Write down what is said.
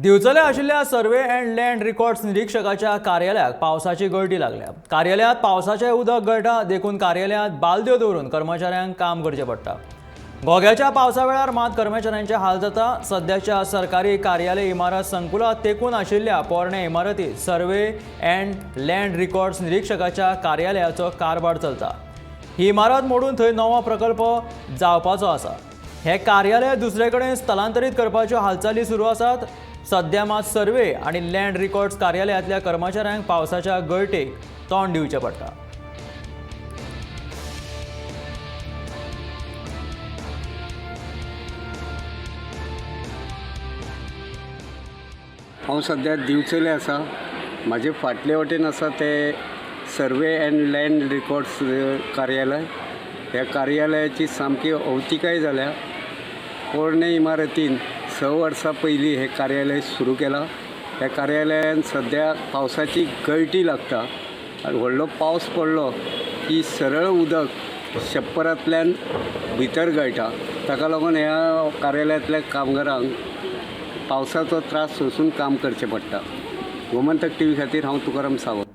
दिवचले आशिल्ल्या survey and land records निरीक्षकाच्या कार्यालयाक पावसाची गळटी लागल्या. कार्यालयांत पावसाचें उदक गळटा देखून कार्यालयांत बालद्यो दवरून कर्मचाऱ्यांक काम करचें पडटा. घोग्याच्या पावसा वेळार मात कर्मचाऱ्यांचे हाल जाता. सद्याच्या सरकारी कार्यालय इमारत संकुलात तेकून आशिल्ल्या पोरण्या इमारतीत सर्वे अँड लँड रिकॉर्ड्स निरीक्षकाच्या कार्यालयाचो कारभार चलता. ही इमारत मोडून थंय नवो प्रकल्प जावपाचो आसा. हे कार्यालय दुसरे कडेन स्थलांतरीत करपाच्यो हालचाली सुरू आसात. सध्या मात सर्वे आनी लँड रिकॉर्ड्स कार्यालयांतल्या कर्मचाऱ्यांक पावसाच्या गळटेक तोंड दिवचें पडटा. हांव सद्या दिवचले आसा. म्हाजे फाटले वटेन आसा ते सर्वे अँड लँड रिकॉर्ड्स कार्यालय. ह्या कार्यालयाची सामकी अवतिकाय जाल्या. पोरणे इमारतीन 6 वर्सां पयलीं हें कार्यालय सुरू केलां. ह्या कार्यालयान सद्या पावसाची गळटी लागता आनी व्हडलो पावस पडलो की सरळ उदक छप्परांतल्यान भितर गळटा. ताका लागून ह्या कार्यालयांतल्या कामगारांक पावसाचो त्रास सोंसून काम करचें पडटा. गोमंतक टीव्ही खातीर हांव तुकाराम सावंत.